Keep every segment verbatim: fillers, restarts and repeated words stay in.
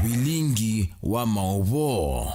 Vilingi wa maũvoo.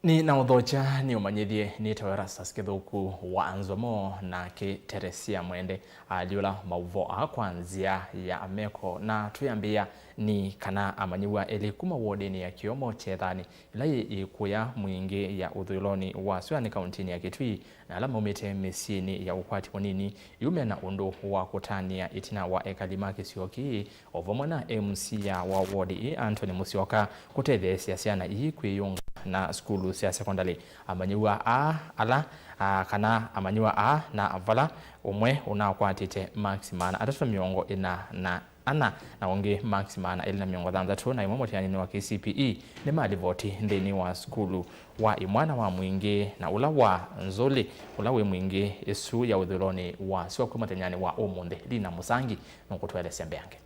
Nĩ na ũthokya nĩ ũmanyĩthye nĩ ta Erastus Kĩthũku wa Nzomo nake Teresia Mwende alyũla maũvoo aa kwa nzĩa ya meko, na twĩambĩĩa nĩ kana amanyĩw'a elĩ kuma wodinĩ ya Kĩomo Kyethanĩ, ĩla yĩ ĩkũya mwingĩ ya ũthũĩlonĩ wa Sũanĩ kauntinĩ ya Kitui, na ala maumĩte mĩsyĩnĩ ya ũkwati mũnini yu mena ũndũ wa kũtanĩa ĩtina wa ekali ma kĩsio kĩĩ, o vamwe na M C A wa ward ĩĩ, Anthony Musyoka, kũtetheesya syana ii kwĩyũnga na sukulu sya sekondalĩ. Amanyĩw'a aa ala, a, kana amanyĩw'a aa na vala ũmwe ũnakwatĩte maksi maana atatũ na mĩongo ĩna na ana, na ũngĩ maksi maana elĩ na mĩongo thanthatũ na ĩmwe mũtianĩnĩ wa K C P E, nĩmalivoti nthĩnĩ wa sukulu wa ĩmwana wa mwingĩ na ũla wa Nzũlĩ, ũla wĩ mwingĩ ĩsu ya ũthũĩlonĩ wa Sua kwĩ mũthenyanĩ wa ũmũnthĩ. Lina Mũsangi nũkũtũelesya mbeange.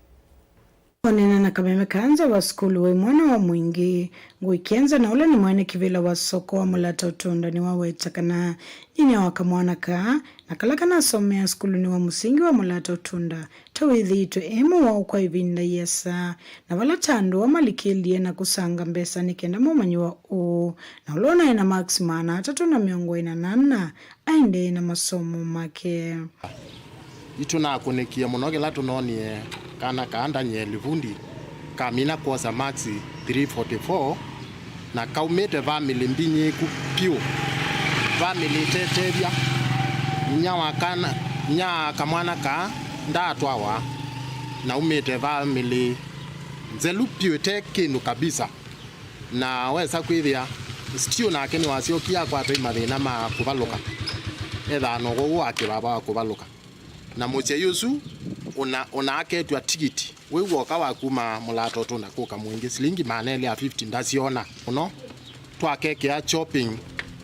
Kũneena na kameme ka nza wa sukulu wa ĩmwana wa mwingĩ, Ngũi Kĩenza, na ũla nĩ mwene kĩvĩla wa soko wa Mũlata Ũtunda, nĩwaweta kana nyinyia wa kamwana kaa, na kala kanasomea sukulunĩ wa mũsingi wa Mũlata Ũtunda, ta wĩthĩĩtwe e mũwaũ kwa ĩvinda ĩasa, na vala ta andũ amalikĩlye na kũsanga mbesa nĩ kenda mũmanyĩw'a ũũ, na ũla ũnaĩ na maksi maana atatũ na mĩongo ĩna na ana aendee na masomo make. Nĩtũnakũnĩkie mũno kĩla tũnoonie kana kaa Daniel Vundi kamina kwosa maksi three forty-four, na kaumĩte vamĩlĩ mbinyĩĩku vyũ, vamĩlĩ ĩtetethya. Inyia wa kana, inyia wa kamwana kaa ndaatwawa, na aumĩte vamĩlĩ nzelu vyũ, ĩte kĩndũ kabisa. Na wesa kwĩthĩa still nake nĩwasyokie akwatwa nĩ mathĩna ma kũvalũka, ethaa na ũwau wa kĩvava wa kũvalũka. Na mũsyai ũsu ũna, ũna aketw'a tikiti, wĩu woka wa kuma Mũlata Ũtunda kũka Mwingĩ, silingi maana elĩ ya fifty ndasyona mũno. Twakekĩa shopping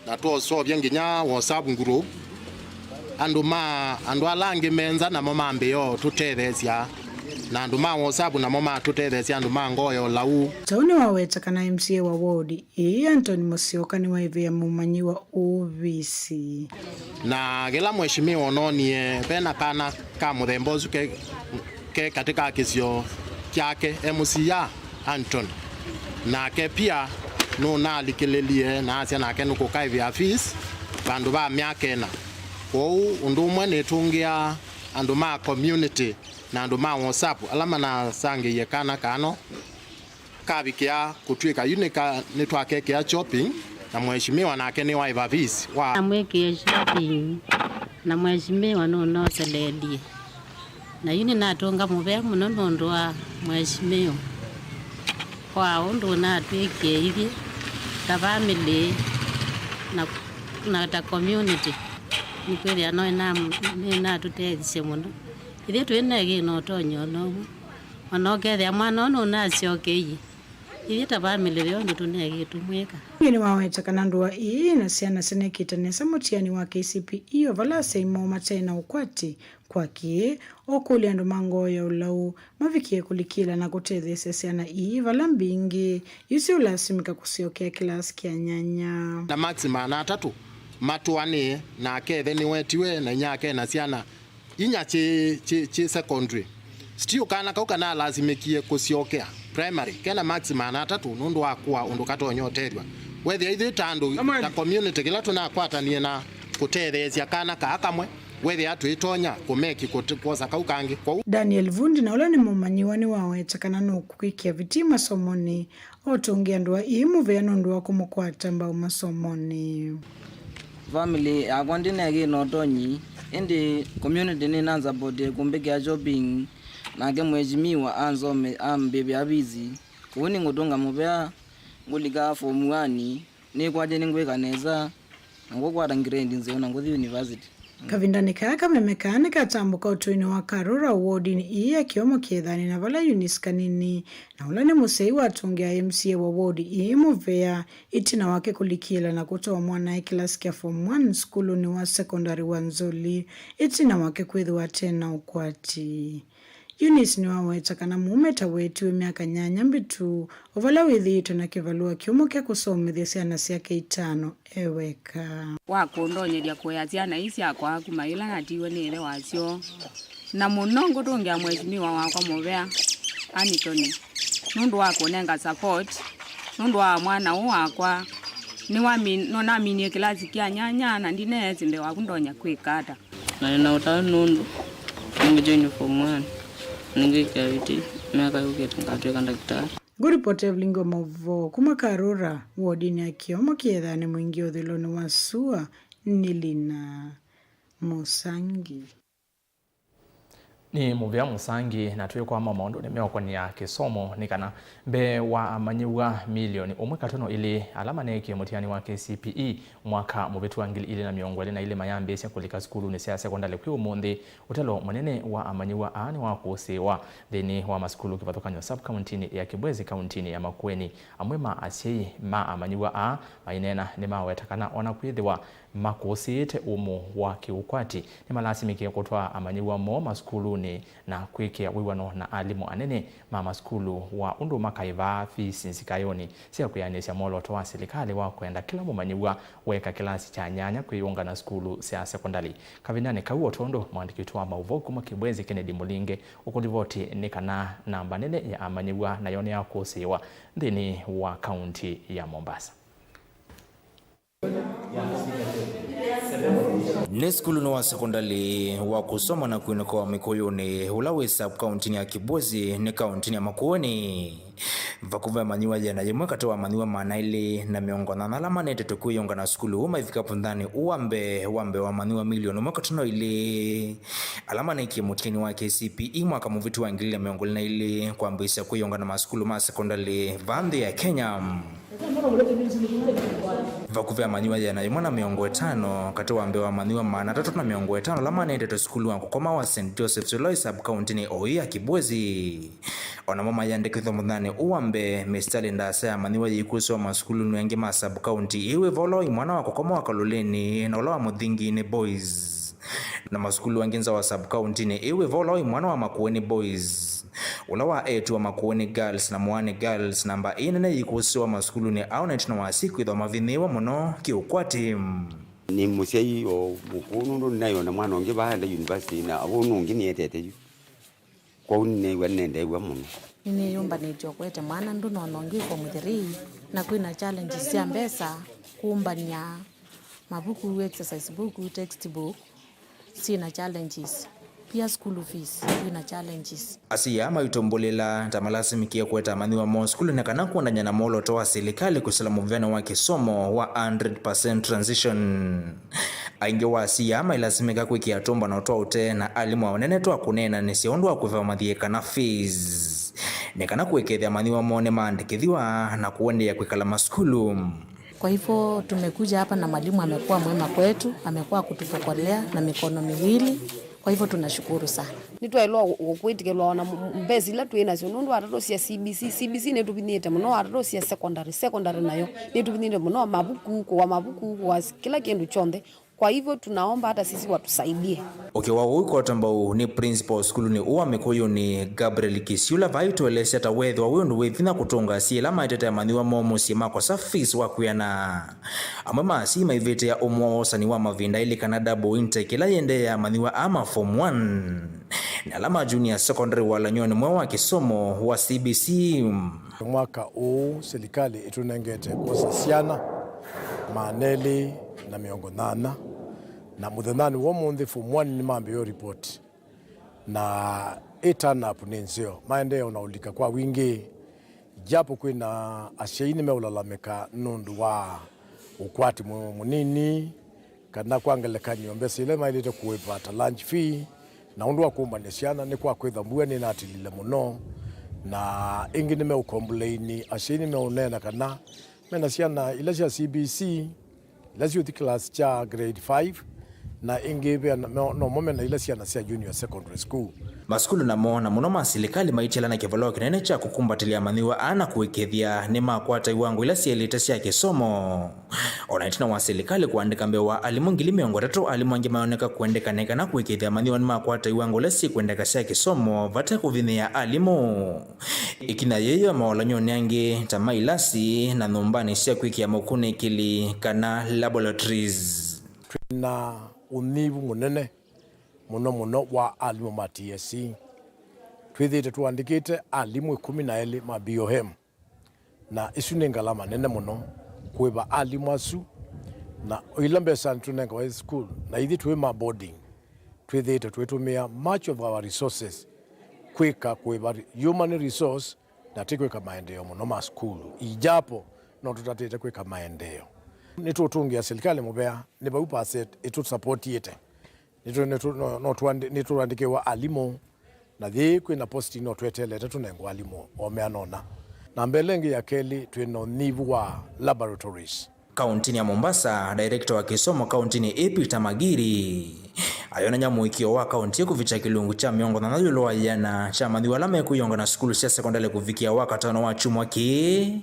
na twoseũvya nginya WhatsApp group. Andũ ma, andũ ala angĩ me nza namo mambĩĩa ũtũtetheesya, na andũ ma WhatsApp namo matũtetheesya, andũ ma ngoo ya ũlau. Ta ũu nĩwaweta kana M C A wa ward ĩĩ, Anthony Musyoka, nĩwaĩvĩa mũmanyĩw'a ũvisi. Na kĩla mheshimiwa ũnoonie, ve na kana ka mũthemba ũsu ke, ke katĩ ka kĩsio kyake, M C A Anthony. Nake pia nũnaalikĩlĩlye na asya nake nũkũkaĩvĩa fees vandũ va myaka ĩna. Kwoou ũndũ ũmwe nĩtũngĩa andũ ma community na andũ ma WhatsApp ala manasangĩie kana kano kavikĩa kũtw'ĩka yu nĩka, nĩtwakekĩa shopping, na mheshimiwa nake nĩwaĩva fees wa. Namwĩkĩe shopping, na mheshimiwa nũnoselelye. Na yu nĩnatũnga mũvea mũno nũndũ wa mheshimiwa kwa ũndũ ũnatwĩkie ithyĩ ta family na, na ta community. Nĩkwĩthĩa no ĩna, nĩnatũteethisye mũno. Ithyĩ twĩ na ĩkĩ na ũtonyi o na ũmwe. O na ũkethĩa mwana ũũ nũnasyokeie, ithyĩ ta family ve ũndũ tũnekĩe tũmwĩka. Ũngĩ nĩwaweta kana ndũa ĩĩ na syana sinekĩte nesa mũtiani wa K C P E, o vala asyai moo mate na ũkwati. Kwa kĩĩ, ũkũlya andũ ma ngoo ya ũlau mavikie kũlikĩla na kũtetheesya syana ii vala mbingĩ yu siũlasimĩka kũsyokea kĩlasi kya nyanya. Na maksi maana atatũ matũanĩe, nake ĩthe nĩwetiwe na inyake na syana inya kyĩ, kyĩ, kyĩ secondary. Still kana kau kanalasimĩkie kũsyokea primary kena maksi maana atatũ nũndũ wa kũa ũndũ katonya ũtethw'a. Wethĩa ithyĩ ta andũ, ta community, kĩla tũnakwatanie na kũtetheesya kana kaa kamwe, wethĩa twĩtonya kũmeki kũt-, kwosa kau kangĩ. Kwoou. Daniel Vundi, na ũla nĩ mũmanyĩw'a, nĩwaweta kana nũkwĩkĩa vitii masomonĩ, o ũtũngĩa ndũa ii mũvea nũndũ wa kũmũkwata mbau masomonĩ. Family yakwa ndĩna ĩkĩ na ũtonyi, ĩndĩ community nĩnansapoti kũmbĩkĩa shopping, nake mheshimiwa ansome, ambĩvĩa fees. Kwoou nĩngũtũnga mũvea, ngũlika form one, nĩkwatya nĩngwĩka nesa, na ngũkwata grade nzeo na ngũthi university. Kavindanĩ kaa, kameme kaa nĩkatambũka ũtũinĩ wa Karura wodinĩ ii ya Kĩomo Kĩethanĩ, na vala Eunice Kanini, na ũla nĩ mũsyai, watũngĩa M C A wa wodi ii mũvea ĩtina wake kũlikĩla na kũtwaa mwanae kĩlasi kya form one sukulunĩ wa sekondalĩ wa Nzoli, ĩtina wake kwĩthĩwa ate na ũkwati. Eunice nĩwaweta kana mũũme ta weetiwe myaka nyanya mbĩtu, o vala wĩthĩĩtwe na kĩvalũa kĩũmũ kya kũsomethya syana syake itano e weka. Wa kũndonyethya kũea syana ii syakwa kuma yĩla natiiwe nĩ ĩthe wasyo. Na mũno ngũtũngĩa Mheshimiwa wakwa mũvea Anthony nũndũ wa kũnenga support nũndũ wa mwana ũũ wakwa. Nĩwamin-, nũnaminie kĩlasi kya nyanya na ndineesĩ mbee waku ndonya kwĩka ata. Na nĩ na ũtanu nũndũ nĩngũjoin form one, nĩngwĩkĩa viti, myaka yũkĩte ngatw'ĩka ndakĩtalĩ. Ngũripoti Evelyn Ngomovo kuma Karura, wodinĩ ya Kĩomo kĩethaa nĩ mũingĩ ũthũĩlonĩ wa sua, nĩ Lina Mũsangi. Nĩ mũvea Mũsangi, na twĩkwama maũndũnĩ meũkonĩa kĩsomo, nĩ kana mbee wa amanyĩw'a milioni ũmwe katono ilĩ ala maneekie mũtiani wa K C P E mwaka mũvĩtu wa ngili ilĩ na mĩongo ĩlĩ na ilĩ mayambĩĩsya kũlika sukulunĩ sya sekondalĩ kwĩ ũmũnthĩ, ũtalo mũnene wa amanyĩw'a aa nĩ wa kũsĩĩwa nthĩnĩ wa masukulu kĩvathũkany'o sub-kauntinĩ ya Kibwezi kauntinĩ ya Makueni. Amwe ma asyai ma amanyĩw'a aa maineena nĩmaweta kana ona kwĩthĩwa makũsĩĩte ũmũ wa kĩũkwati, nĩmalasimĩkie kũtwaa amanyĩw'a moo masukulunĩ na kwĩkĩa wĩw'ano na alimũ anene ma masukulu wa ũndũ makaĩvaa fees nzikaĩonĩ sya kwĩanĩsya mwolooto wa silikalĩ wa kwenda kĩla mũmanyĩw'a weeka kĩlasi kya nyanya kwĩyũnga na sukulu sya sekondalĩ. Kavindanĩ kau, o tondũ mũandĩki witũ wa maũvoo kuma Kibwezi, Kennedy Mũlinge, ũkũlivoti, nĩ kana namba nene ya amanyĩw'a nayo nĩyakũsĩĩwa nthĩnĩ wa kaunti ya Mombasa. Nĩ sukulunĩ wa sekondalĩ wa kũsoma na kwĩnũka wa Mĩkũyũnĩ, ũla wĩ sub-kauntinĩ ya Kibwezi, nĩ kauntinĩ ya Makueni. Vakuvĩ amanyĩw'a ĩana yĩmwe katĩ wa amanyĩw'a maana elĩ na mĩongo nyanya ala manetete kwĩyũnga na sukulu ũũ maivika vũnyanĩ ũũ wa mbee, wa mbee wa amanyĩw'a milioni ũmwe katono ilĩ ala maneekie mũtiani wa K C P E mwaka mũvĩtu wa ngili ilĩ na mĩongo ĩlĩ na ilĩ kwambĩĩsya kwĩyũnga na masukulu ma sekondalĩ vaa nthĩ ya Kenya. Vakuvĩ amanyĩw'a ĩana yĩmwe na mĩongo ĩtano katĩ wa mbee wa amanyĩw'a maana atatũ na mĩongo ĩtano ala manetete sukulu wa kũkoma wa Saint Joseph's Eloi sub-kauntinĩ o ĩĩ ya Kibwezi. O namo mayĩandĩkĩthw'a mũthanĩ ũũ wa mbee, mĩsitalĩ ndaasa ya amanyĩw'a yĩikũsĩwa masukulunĩ angĩ ma sub-kaunti ĩĩ wĩva ũla waĩ mwana wa kũkoma wa Kaloleni na ũla wa Mũthinginĩ Boys. Na masukulu angĩ nza wa sub-kauntinĩ ĩĩ wĩva ũla waĩ mwana wa Makueni Boys, ũla wa eĩtu wa Makueni Girls na Moani Girls, namba ii nene yĩikũsĩwa masukulunĩ ao na ĩtina wa asyai kwĩthwa mavinyĩĩwe mũno kĩũkwati. Nĩ mũsyai o mũkũũ nũndũ nĩnaĩ ona mwana ũngĩ vaa aenda university na avũnũ ũngĩ nĩetete yu. Kwoou nĩneew'a nĩnendeew'a mũno. Nĩnĩyũmbanĩtye o kũete mwana ndũnona ũngĩ form three, na kwĩna challenges sya mbesa, kũmbany'a mavuku, exercise book, textbook, syĩna challenges. Pia school fees, kwĩna challenges. Asyai aa maitũmbũlĩla ta malasimĩkie kũete amanyĩw'a moo sukulunĩ kana kwondany'a na mwolooto wa silikalĩ kwĩsĩla mũvĩanĩo wa kĩsomo wa hundred percent transition. Aingĩ wa asyai aa mailasimĩka kwĩkĩa tũmbano twa ũtee na alimũ anene twa kũneenanĩsya ũndũ wa kũĩva mathiĩ kana fees, nĩ kana kũĩkĩĩthya amanyĩw'a moo nĩmaandĩkĩthw'a na kũendeea kwĩkala masukulu. Kwa hivyo tumekuja hapa na mwalimu amekuwa mwema kwetu, amekuwa kutupokelea na mikono miwili. Kwa hivyo tunashukuru sana. Nĩtwaĩlwa kwĩtĩkĩlwa ona mbesa ila twĩ nasyo nũndũ wa ndeto sya C B C. C B C nĩtũvinyĩĩte mũno wa ndeto sya secondary. Secondary nayo nĩtũvinyĩĩte mũno, mavuku, kũwa mavuku, kũwa kĩla kĩndũ kyonthe. Kwa hivyo tunaomba hata sisi watusaidie. Ũkĩwa ũu, ũikotwa mbau nĩ principal sukulunĩ ũũ wa Mĩkũyũnĩ, Gabriel Kisiula, vai tũelesya ta weethĩwa wĩ ũndũ wĩ vinya kũtũnga asyai ala maetete amanyĩw'a moo mũsyĩ makosa fees wa kwĩana. Amwe ma asyai maivĩtĩa ũmwe wa wosani wa mavinda elĩ kana double intake ĩla yĩendeea amanyĩw'a aa ma form one na ala ma junior secondary walany'onĩ mweũ wa kĩsomo wa C B C. Mwaka ũũ silikalĩ ĩtũnengete kwosa syana maana elĩ na mĩongo nyanya, na mũthenyanĩ wa ũmũnthĩ form one nĩmambĩĩe report. Na ĩ turn up nĩ nzeo, maendee ona ũlika kwa wingĩ, japo kwĩna asyai nĩmeũlalamĩka nũndũ wa ũkwati mũ-, mũnini, kana kwa ngelekany'o mbesa ila maĩlĩte kũĩva ta lunch fee, na ũndũ wa kũmbany'a syana nĩ kwa kwĩtha mbua nĩnatilile mũno, na ĩngĩ nĩmeũkomplaini, asyai nĩmeũneena kana mena syana ila sya C B C, ila syũthi class kya grade five, na ĩngĩ ve na, no, nomo mena ila syana sya junior secondary school. Masukulu namo, na mũno ma silikalĩ, maityĩla na kĩvalũa kĩnene kya kũkumbatĩlya amanyĩw'a aa na kũĩkĩĩthya nĩmakwata iwango ila syaĩlĩte sya kĩsomo. O na ĩtina wa silikalĩ kũandĩka mbee wa alimũ ngili mĩongo ĩtatũ, alimũ angĩ mayoneka kũendeka nĩ kana kũĩkĩĩthya amanyĩw'a nĩmakwata iwango ila syĩkwendeka sya kĩsomo vate kũvinyĩĩa alimũ. Ĩkinya yĩĩ maolany'onĩ angĩ ta ma ilasi na nyũmbanĩ sya kwĩkĩa maũkunĩkĩli kana laboratories. Twĩna ũnyivu mũnene mũno mũno wa alimũ ma T S C. Twĩthĩĩtwe tũandĩkĩte alimũ ĩkũmi na elĩ ma B O M, na ĩsu nĩ ngalama nene mũno kũĩva alimũ asu, na ila mbesa tũnengawa high school, na ithyĩ twĩ ma boarding, twĩthĩĩtwe twĩtũmĩa much of our resources kwĩka kũĩva human resource, na ti kwĩka maendeeo mũno ma sukulu. Ijapo no tũtatĩte kwĩka maendeeo. Nĩtũũtũngĩa silikalĩ mũvea, nĩ vau paset ĩtũsapotiĩte. Nĩtũ-, nĩtũ-, no, no tũandĩ-, nĩtũandĩkĩwa alimũ, na yĩĩ kwĩna posting no tweteelete tũnengwa alimũ o meana ũna. Na mbele ĩngĩ ya kelĩ, twĩna ũnyivu wa laboratories. Kauntinĩ ya Mombasa, director wa kĩsomo kauntinĩ ĩĩ, Peter Magiri, ayonany'a mũĩkĩĩo wa kaunti ĩĩ kũvikya kĩlungu kya mĩongo thanthatũ ĩũlũ wa ĩana kya amanyĩw'a ala mekwĩyonga na sukulu sya sekondalĩ kũvikĩa Wakatano wa kyumwa kĩĩ.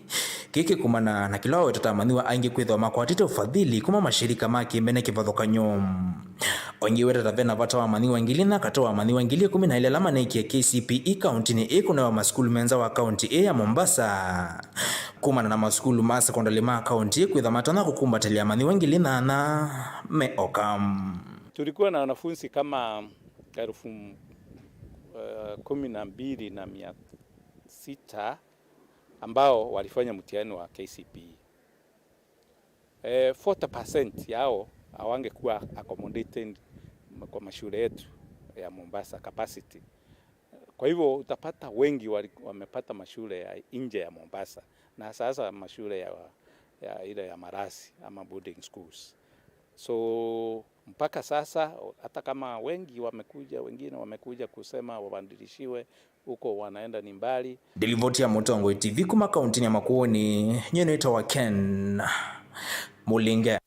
Kĩĩ kĩkumana na kĩla waweta ta amanyĩw'a aingĩ kwĩthĩwa makwatĩte ũfadhili kuma mashirika ma kĩmbene kĩvathũkany'o. Ongi wetata vena vata wa amanyĩw'a ngili inya katĩ wa amanyĩw'a ngili ĩkũmi na elĩ ala maneekie K C P E kauntinĩ ĩĩ kũnewa masukulu me nza wa kaunti ĩĩ ya Mombasa, kumana na masukulu ma sekondalĩ ma kaunti ĩĩ kwĩtha matonya kũkumbatĩlya amanyĩw'a ngili nyanya me oka. Tulikuwa na wanafunzi kama elfu, eh, kumi na mbili na mia sita ambao walifanya mtihani wa K C P E. Eh, forty percent yao hawangekuwa accommodated kwa mashule yetu ya Mombasa capacity. Kwa hivyo utapata wengi wali-, wamepata mashule ya nje ya Mombasa, na sasa mashule ya, ya ile ya marasi ama boarding schools. So mpaka sasa, hata kama wengi wamekuja, wengine wamekuja kusema wabadilishiwe, huko wanaenda ni mbali. Nĩ livoti ya Mũtongoi T V kuma kauntinĩ ya Makueni, nyie nĩtawa Ken Mũlinge.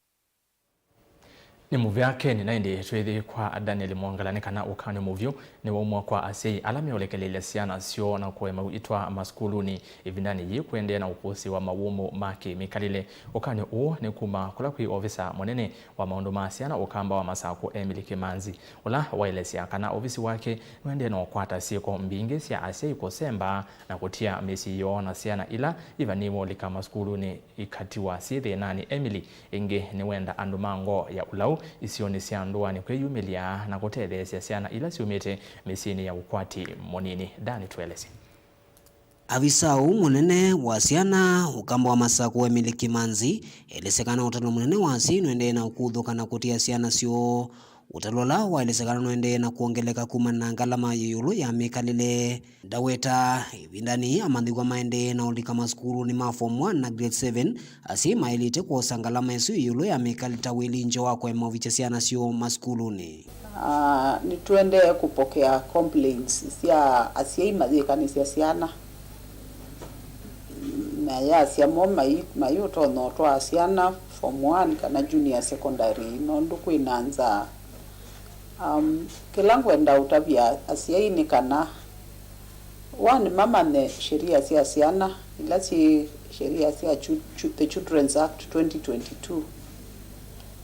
Nĩ mũvea Ken, na ĩndĩ twĩthĩ kwa Daniel Mwongela nĩ kana ũkany'o mũvyũ nĩwaumwa kwa asyai ala meũlekelelya syana syoo na kũema itwaa masukulunĩ ĩvindanĩ yĩĩ kũendee na ũkũsĩ wa mawũmũ ma kĩmĩkalĩle. Ũkany'o ũũ nĩ kuma kũla kwĩ ovisa mũnene wa maũndũ ma syana, ũkamba wa Masakũ Emily Kĩmanzi, ũla waelesya kana ovisi wake nũendee na ũkwata syĩko mbingĩ sya asyai kũsemba na kũtia mĩsyĩ yoo na syana ila ivanĩĩwe ũlika masukulunĩ ikatiwa syĩ thĩnanĩ. Emily ĩngĩ nĩwenda andũ ma ngoo ya ũlau isionĩ sya ndũanĩ kwĩyumĩlya na kũtetheesya syana ila syumĩte mĩsyĩnĩ ya ũkwati mũnini. Dani, tũelesye. Avisa ũũ mũnene wa syana, ũkamba wa Masakũ Emily Kĩmanzi, elesya kana ũtalo mũnene wa asyai nũendee na ũkũthũka na kũtia syana syoo. Ũtalo ũla waelesya kana nũendee na kwongeleka kumana na ngalama yĩ ĩũlũ ya mĩkalĩle. Ndaweta ĩvindanĩ yĩĩ amanyĩw'a maendee na ũlika masukulunĩ ma form one na grade seven, asyai maĩlĩte kwosa ngalama ĩsu ĩũlũ ya mĩkalĩle ta wĩlingyo wa kũema ũvikya syana syoo masukulunĩ. Ah, nĩtũendee kũpokea complaints sya asyai mayĩkanĩsya syana, mayasya mo mai-, mayũtonya ũtwaa syana form one kana junior secondary nũndũ kwĩna nzaa. Um, kĩla ngwenda ũtavya asyai nĩ kana, one, mamanye sheria sya syana, ila syĩ sheria sya chu-, chu-, the Children's Act twenty twenty-two,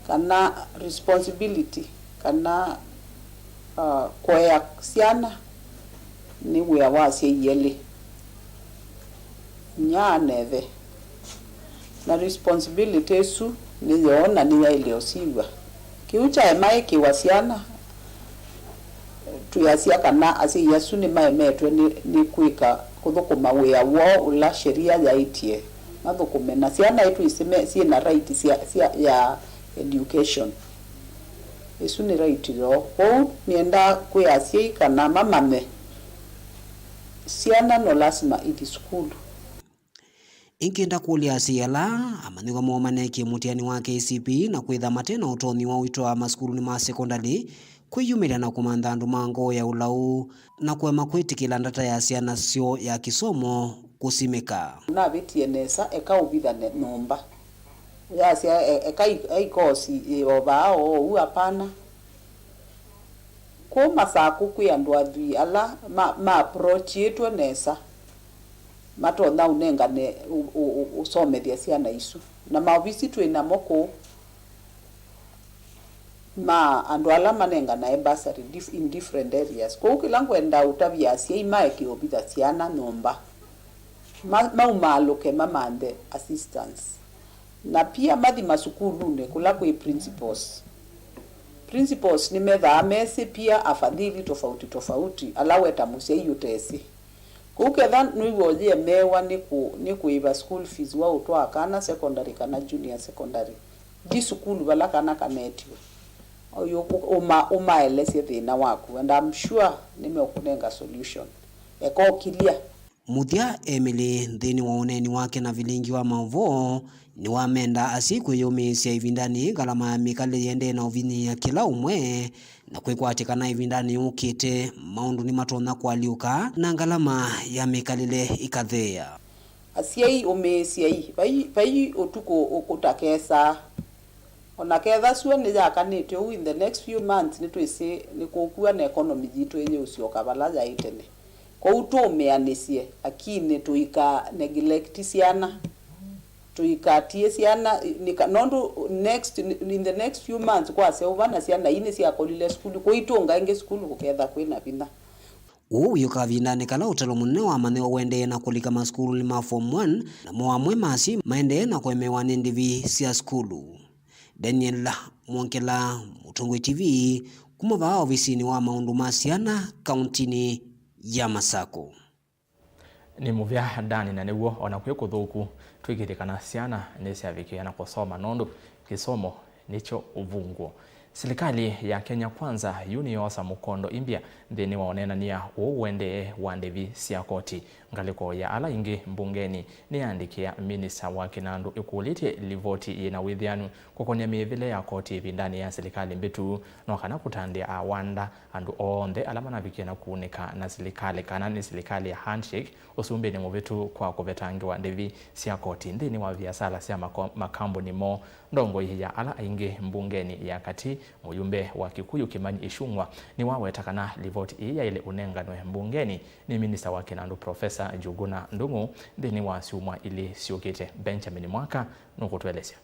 kana responsibility, kana, uh, kũea syana nĩ wĩa wa asyai elĩ, inyia na ĩthe. Na responsibility ĩsu nĩ yoo na nĩyaĩle ũsiw'a. Kĩu kyaema ĩkĩwa syana, twĩasya kana asyai asu nĩmaemetwe nĩ, nĩ kwĩka, kũthũkũma wĩa woo ũla sheria yaĩtye mathũkũme, na syana itwĩsĩ me, syĩ na right sya, sya, ya education. Ĩsu nĩ right yoo. Kwoou nĩendaa kwĩa asyai kana mamanye syana no lasima ithi sukulu. Ĩngĩ ndakũlya asyai ala amanyĩw'a moo maneekie mũtiani wa K C P E na kwĩtha mate na ũtonyi wa ũitwaa masukulunĩ ma sekondalĩ, kwĩyumĩlya na kũmantha andũ ma ngoo ya ũlau, na kũema kwĩtĩkĩla ndata ya syana syoo ya kĩsomo kũsimĩka. Navĩtie nesa, eka ũvithane nyũmba. Yasya, e-, eka i-, e ikosi, e, o vaa o ũu, apana. Kũu Masakũ kwĩ andũ athwii ala ma, ma approachĩtwe nesa, matonya ũnengane ũ-, ũ-, ũ-, ũsomethya syana isu. Na maovisi twĩ namo kũu ma andũ ala manenganae bursary dif-, in different areas. Kwoou kĩla ngwenda ũtavya asyai maeke ũvitha syana nyũmba, ma-, maumaalũke mamanthe assistance. Na pia mathi masukulunĩ kũla kwĩ principals. Principals nĩmethaa mesĩ pia afadhili tofauti tofauti ala we ta mũsyai ũtesĩ. Kwoou ketha nĩw'o ũyĩemeewa nĩ kũ-, nĩ kũĩva school fees wa ũtwaa kana secondary kana junior secondary, thi sukulu vala kana kanetiwe. Ũyũ ũ-, ũma-, ũmaelesye thĩna waku, and I'm sure nĩmeũkũnenga solution. Eka ũkilya. Mũthya, Emily, nthĩnĩ wa ũneeni wake na vilingi wa maũvoo, nĩwamenda asyai kwĩyũmĩĩsya ĩvindanĩ yĩĩ ngalama ya mĩkalĩle yĩendee na ũvinyĩĩa kĩla ũmwe, na kwĩkwatya kana ĩvindanĩ yũkĩte maũndũ nĩmatonya kũalyũka na ngalama ya mĩkalĩle ĩkatheea. Asyai, ũmĩĩsyai, vai, vai ũtukũ ũ-, ũtakesaa. O na ketha sua nĩyakanĩte ũu, in the next few months nĩtwĩsĩ nĩkũkw'a na economy yitũ ĩyĩũsyoka vala yaĩ tene. Kwoou tũũmĩanĩsye, lakini tũika neglect syana. Tũikatie syana, nĩka-, nũndũ next, in the next few months kwasya ũvana syana ii nĩsyakolile sukulu, kũitũnga ĩngĩ sukulu kũketha kwĩ na vinya. Ũu wĩ kavindanĩ kala ũtalo mũnene wa manyĩwa ũendee na kũlika masukulunĩ ma Form one, namo amwe ma asyai maendee na kũemewa nĩ ndĩvi sya sukulu. Daniel Mwongela, Mũtongoi T V, kuma vaa ovisinĩ wa maũndũ ma syana kauntinĩ ya Masakũ. Nĩ mũvea Dani, na nĩw'o o na kwĩ kũthũku twĩkĩthye kana syana nĩsyavikĩĩa na kũsoma, nũndũ kĩsomo nĩkyo ũvungũo. Silikalĩ ya Kenya Kwanza yu nĩyoosa mũkondo imbya nthĩnĩ wa ũneenany'a ũũ ũendee wa ndĩvi sya koti. Ngalĩko ya ala aingĩ mbungenĩ nĩyaandĩkĩa minista wa kĩnandũ ĩkũlĩtye livoti yĩ na wĩthĩanu kũkon'ya mĩĩvĩle ya koti ĩvindanĩ ya silikalĩ mbĩtu, no kana kũtandĩa awanda andũ onthe ala manavikie na kũunĩka na silikalĩ, kana nĩ silikalĩ ya handshake, ũsumbĩnĩ mũvĩtu kwa kũvetangĩwa ndĩvi sya koti nthĩnĩ wa viasala sya mako-, makambuni moo. Ndongoi ya ala aingĩ mbungenĩ ya katĩ, mũyumbe wa Kikuyu Kimani Ichung'wa, nĩwaweta kana livoti ĩĩ yaĩle ũnenganwe mbungenĩ nĩ minista wa kĩnandũ Professor Njuguna Ndung'u nthĩnĩ wa syumwa ilĩ syũkĩte. Benjamin Mwaka nũkũtũelesya.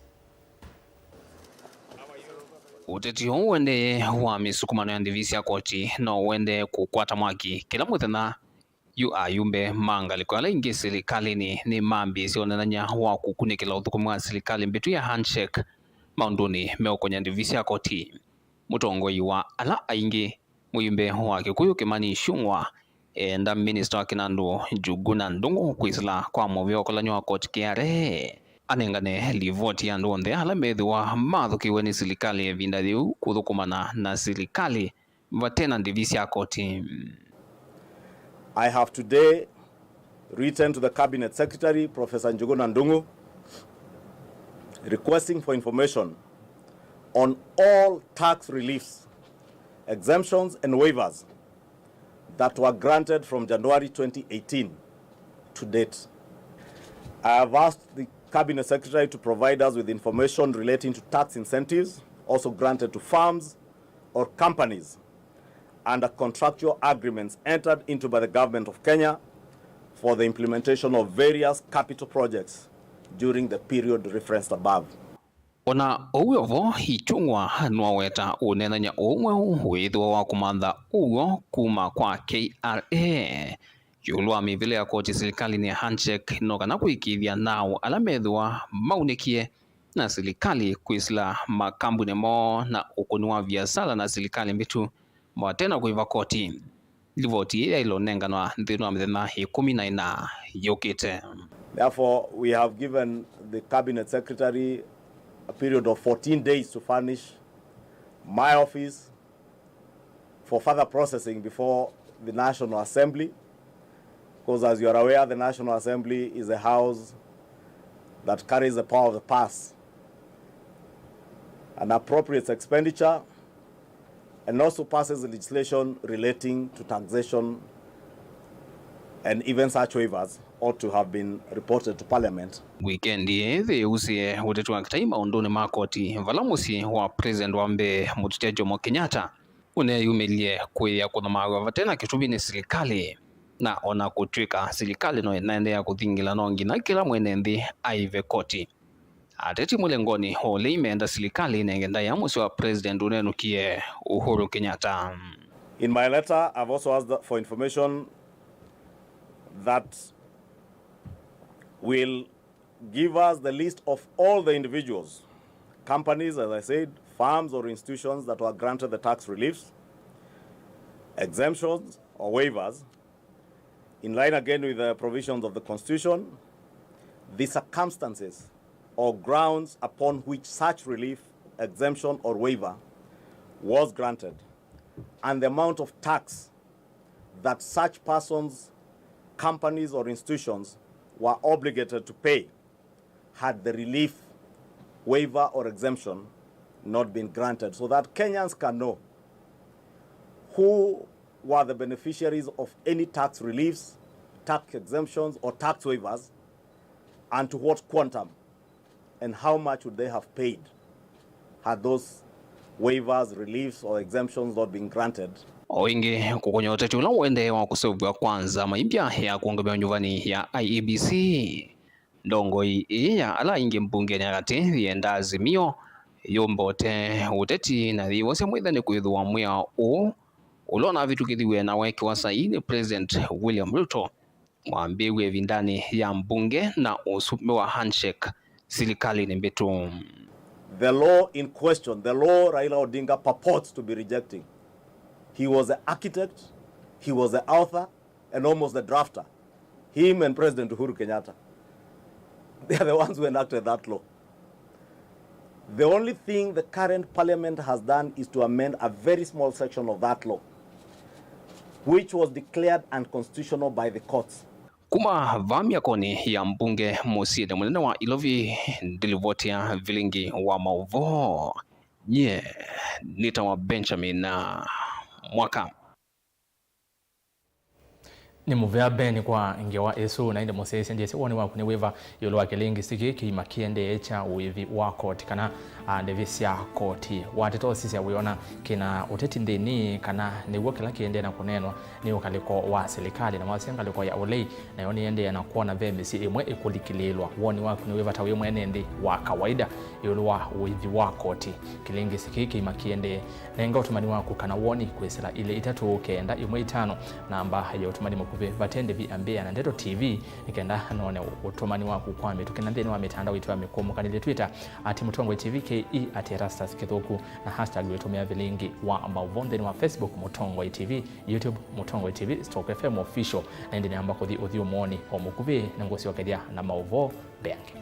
Ũteti ũũ ũendee wa mĩsukumano ya ndĩvi sya koti no ũendee kũkwata mwaki kĩla mũthenya, yu ayumbe ma ngalĩko ala ingĩ silikalĩnĩ nĩmambĩĩsye ũneenany'a wa kũkunĩkĩla ũthũkũmi wa silikalĩ mbĩtu ya handshake maũndũnĩ meũkonya ndĩvi sya koti. Mũtongoi wa ala aingĩ, mũyumbe wa Kikuyu Kimani Ichung'wa, eenda minista wa kĩnandũ Njuguna Ndung'u kwĩsĩla kwa mũvĩa ũkolany'o wa koti K R A, anengane livoti ya andũ onthe ala methĩwa mathũkĩiwe nĩ silikalĩ ĩvinda yĩu kũthũkũmana na silikalĩ vate na ndĩvi sya koti. I have today written to the Cabinet Secretary, Professor Njuguna Ndung'u, requesting for information on all tax reliefs, exemptions and waivers that were granted from January twenty eighteen to date. I have asked the Cabinet Secretary to provide us with information relating to tax incentives also granted to firms or companies under contractual agreements entered into by the Government of Kenya for the implementation of various capital projects during the period referenced above. O na ũu wĩ o vo, Ichung'wa nĩwaweta ũneenany'a ũũ mweũ wĩthĩwa wa kũmantha ũw'o kuma kwa K R A ĩũlũ wa mĩvĩle ya koti silikalĩnĩ ya handshake, no kana kũĩkĩĩthya naũ ala methĩwa maunĩkie na silikalĩ kwĩsĩla makambunĩ moo na ũkũni wa viasala na silikalĩ mbĩtu vate na kũĩva koti. Livoti ĩĩ yaĩle ũnenganwa nthĩnĩ wa mĩthenya ĩkũmi na ĩna yũkĩte. Therefore, we have given the Cabinet Secretary a period of fourteen days to furnish my office for further processing before the National Assembly, because, as you are aware, the National Assembly is a house that carries the power of the purse and appropriates expenditure and also passes legislation relating to taxation and even such waivers ought to have been reported to Parliament. Wikendi ĩĩ yĩusĩe ũteti wa kĩtai maũndũnĩ ma koti, vala mũsyĩ wa President wa mbee Mũtũtya Jomo Kenyatta ũneeyumĩlye kwĩĩa kũnyamaaw'a vate na kĩtumi nĩ silikalĩ, na o na kũtw'ĩka silikalĩ no ĩnaendeea kũthingĩla, no nginya kĩla mwene nthĩ aĩve koti. Ateti mũlengonĩ o ũlei meenda silikalĩ ĩnenge ndaĩa mũsyĩ wa President ũnenũkie Uhuru Kenyatta. In my letter, I've also asked for information that will give us the list of all the individuals, companies, as I said, Firms or institutions that were granted the tax reliefs, exemptions, or waivers, in line again with the provisions of the Constitution, the circumstances or grounds upon which such relief, exemption, or waiver was granted, and the amount of tax that such persons, companies, or institutions were obligated to pay had the relief, waiver, or exemption not been granted, so that Kenyans can know who were the beneficiaries of any tax reliefs, tax exemptions, or tax waivers, and to what quantum, and how much would they have paid had those waivers, reliefs, or exemptions not been granted. O ĩngĩ, kũkũnya ũteti ũla ũendee wa kũseũvw'a kwa nzama imbya ya kũũngamĩwa nyuvani ya I E B C. Ndongoi ĩĩ ya ala aingĩ mbungenĩ ya katĩ yĩenda Azimio yũmbe ũte ũteti na yĩwasya mwĩtha nĩ kwĩthĩwa mwĩao ũũ ũla ũnavĩtũkĩthiw'e na weekĩwa saii nĩ President William Ruto wambĩĩw'e ĩvindanĩ ya mbunge na ũsumbĩ wa handshake silikalĩnĩ mbĩtũ. The law in question, the law Raila Odinga purports to be rejecting, he was the architect, he was the author, and almost the drafter, him and President Uhuru Kenyatta, they are the ones who enacted that law. The only thing the current parliament has done is to amend a very small section of that law, which was declared unconstitutional by the courts. Kuma vaa myakonĩ ya mbunge mũsyĩnĩ mũnene wa Ilovi, ndilivoti ya vilingi wa maũvoo, nyie nĩtawa Benjamin Mwaka. Nĩ mũvea Ben kwa ngewa ĩsu, na ĩndĩ mũsyaĩĩsya ndyĩsĩ woni waku nĩ wĩva ĩũlũ wa kĩlingisi kĩĩ kĩima kĩendee kya ũĩvi wa koti, kana, a, ndĩvi sya koti. Wateta ũsisya wĩona kĩna ũteti nthĩnĩ, kana nĩw'o kĩla kĩendee na kũneenwa nĩ ũkalĩko wa silikalĩ, na wasya ngalĩko ya ũlei, nayo nĩendee na kwona ve mĩsyĩ ĩmwe ĩkũlikĩlĩĩlwa. Woni waku nĩ wĩva ta wĩ mwene nthĩ wa kawaida ĩũlũ wa ũĩvi wa koti? Kĩlingisi kĩĩ kĩima kĩendee. Nenga ũtũmani waku kana woni kwĩsĩla ilĩ itatũ kenda ĩmwe itano, namba ya ũtũmani mũkuvĩ vate ndĩvi ambĩĩa na Ndeto T V, nĩ kenda none ũtũmani waku kwa mĩtũkĩ na nthĩnĩ wa mĩtandao itũ ya mĩkũmũkanĩlye, Twitter at Mũtongoi T V K E, at Erastus Kĩthũku, na hashtag wĩtũmĩa vilingi wa maũvoo nthĩnĩ wa Facebook Mũtongoi T V, YouTube Mũtongoi T V, Stock F M Official. Na ĩndĩ nĩamba kũthi ũthyũmũonĩ o mũkuvĩ, nĩngũsyokethya na maũvoo mbeange.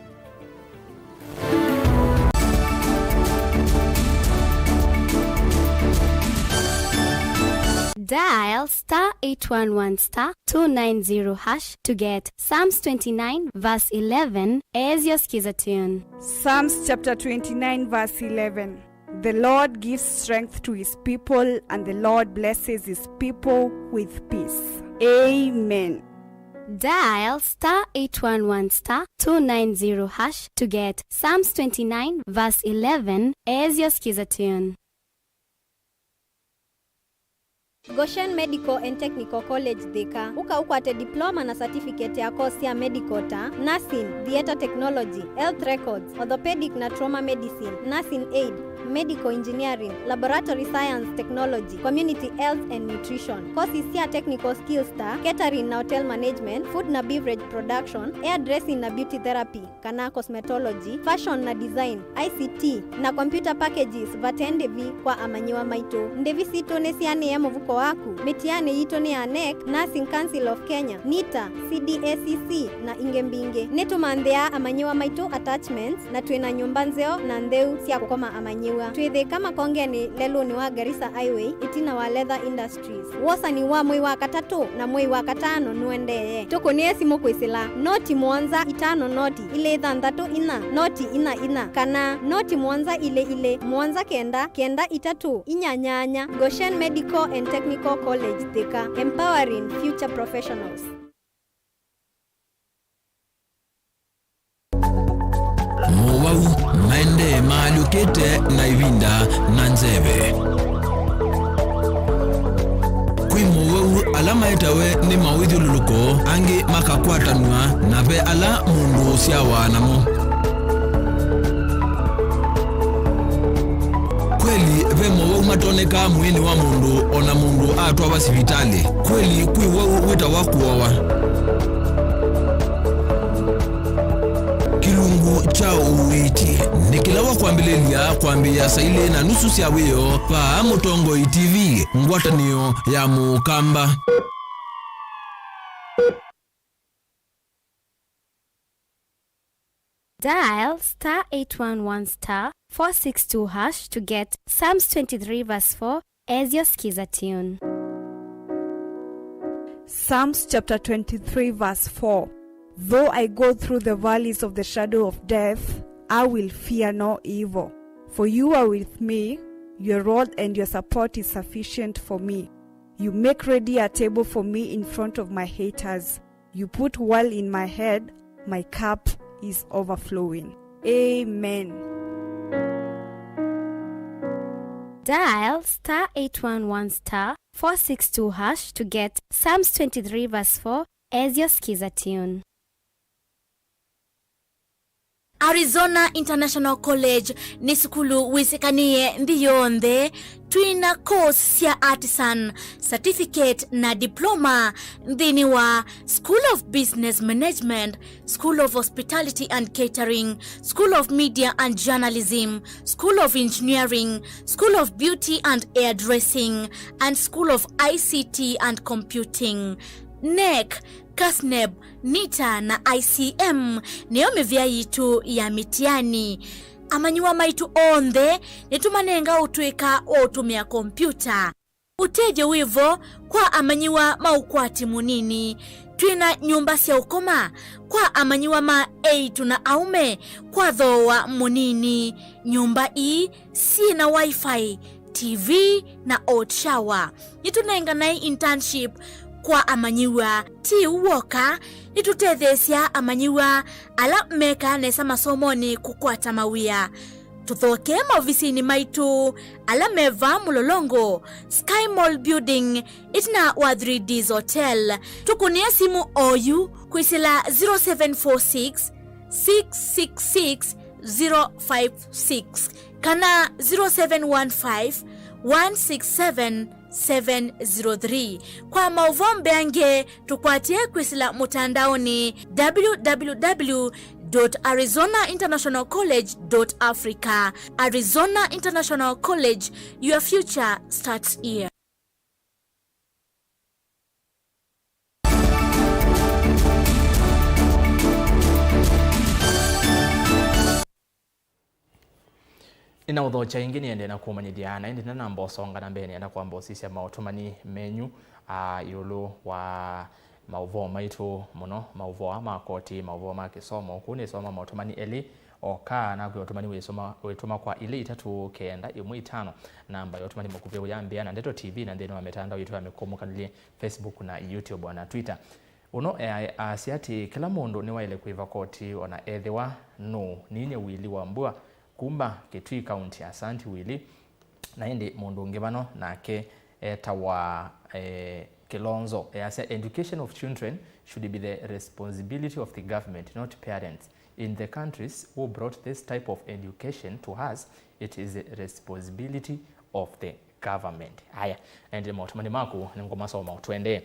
Dial star eight one one star two nine zero hash to get Psalms twenty-nine verse eleven as your skiza tune. Psalms chapter twenty-nine verse eleven. The Lord gives strength to his people, and the Lord blesses his people with peace. Amen. Dial star eight one one star two nine zero hash to get Psalms twenty-nine verse eleven as your skiza tune. Goshen Medical and Technical College, Thika. Ũka ũkwate diploma na certificate ya course sya medical ta nursing, theatre technology, health records, orthopedic na trauma medicine, nursing aid, medical engineering, laboratory science technology, community health and nutrition. Courses sya technical skills ta catering na hotel management, food na beverage production, hairdressing na beauty therapy kana cosmetology, fashion na design, I C T, na computer packages vate ndĩvi kwa amanyĩw'a maitũ. Ndĩvi sitũ nĩsianĩe mũvuko waku. Mĩtianĩ yitũ nĩ ya nec, Nursing Council of Kenya, nita, C D A C C, na ingĩ mbingĩ. Nĩtũmanthĩaa amanyĩw'a maitũ attachments, na twĩ na nyũmba nzeo na ntheu sya kũkoma amanyĩw'a. Twĩ Thĩka Makongenĩ, lelũnĩ wa Garissa Highway, ĩtina wa Leather Industries. Wosani wa mwei wa katatũ na mwei wa katano nũendee. Tũkũnĩe simũ kwĩsĩla noti mũonza itano noti ilĩ thanthatũ inya noti inya inya, kana noti mũonza ilĩ ilĩ mũonza kenda kenda itatũ inya nyanya. Goshen Medical and Technical College, Thika, empowering future professionals. Mowau maendee maalyũkĩte na ĩvinda na nzeve. Kwĩ mowau ala maetawe nĩ mawĩthyũlũlũko, angĩ makakwatanw'a, na ve ala mũndũ ũsyawa namo. Kweli, ve mowau matonekaa mwĩĩnĩ wa mũndũ o na mũndũ atwawa sivitalĩ. Kweli, kwĩ wau wĩtawa kũowa. Kĩlungu kya ũiiti Ĩkĩlawa kwambĩlĩlya kwambĩĩa saa ilĩ na nusu sya wĩoo vaa Mũtongoi T V, ngwatanĩo ya Mũkamba. Dial star eight one one star four six two hash to get Psalms twenty-three verse four as your Skiza tune. Psalms chapter twenty-three, verse four. Though I go through the valleys of the shadow of death, I will fear no evil. For you are with me, your rod and your support is sufficient for me. You make ready a table for me in front of my haters. You put oil in my head, my cup is overflowing. Amen. Dial star eight one one star four six two hash to get Psalms twenty-three verse four as your Skiza tune. Arizona International College nĩ sukulu wĩsĩkanĩe nthĩ yonthe. Twĩna course sya artisan, certificate na diploma nthĩnĩ wa School of Business Management, School of Hospitality and Catering, School of Media and Journalism, School of Engineering, School of Beauty and Hairdressing, and School of I C T and Computing. NEC, CASNEB, NITA na I C M nĩyo mĩvĩa yitũ ya mĩtiani. Amanyĩw'a maitũ onthe nĩtũmanenga ũtũĩka wa ũtũmĩa kompiuta. Ũtethyo wĩ vo kwa amanyĩw'a ma ũkwati mũnini. Twĩ na nyũmba sya ũkoma kwa amanyĩw'a ma eĩtu na aũme kwa thooa mũnini. Nyũmba ii syĩ na Wi-Fi, T V na hot shower. Nĩtũnenganae internship kwa amanyĩw'a. Ti ũu w'oka, nĩtũtetheesya amanyĩw'a ala mekaa nesa masomonĩ kũkwata mawĩa. Tũthokee maovisinĩ maitũ ala me vaa Mũlolongo, Sky Mall Building, ĩtina wa three Ds Hotel. Tũkũnĩe simũ oyu kwĩsĩla zero seven four six, six six six, zero five six kana zero seven one five, one six seven, seven zero three. Kwa maũvoo mbeange, tũkwatye kwĩsĩla mũtandaonĩ, w w w dot arizona international college dot africa. Arizona International College, your future starts here. Nĩnaũthokya ĩngĩ nĩendee na kũmanyĩthya, na ĩndĩ ndanamba ũsonga na mbee, nĩenda kwamba ũsisya maũtũmani menyu, a, ĩũlũ wa maũvoo maitũ mũno, maũvoo aa ma koti, maũvoo ma kĩsomo. Kũu nĩsoma maũtũmani elĩ oka, nakwĩa ũtũmani wĩsoma, wĩtũma kwa ilĩ itatũ kenda ĩmwe itano, namba ya ũtũmani mũkuvĩ ũyambĩa na Ndeto T V, na nthĩnĩ wa mĩtandao yitũ ya mĩkũmũkanĩlye, Facebook na YouTube na Twitter. Ũno easya atĩ kĩla mũndũ nĩwaĩle kwĩva koti o na ethĩwa nũũ. Ninyie Willy Wambua kuma Kitui County. Asanti Willy. Na ĩndĩ mũndũ ũngĩ vano nake etawa, eh, Kilonzo. Easya, education of children should be the responsibility of the government, not parents. In the countries who brought this type of education to us, it is the responsibility of the government. Aya, ĩndĩ maũtũmani maku nĩngũmasoma o tũendee.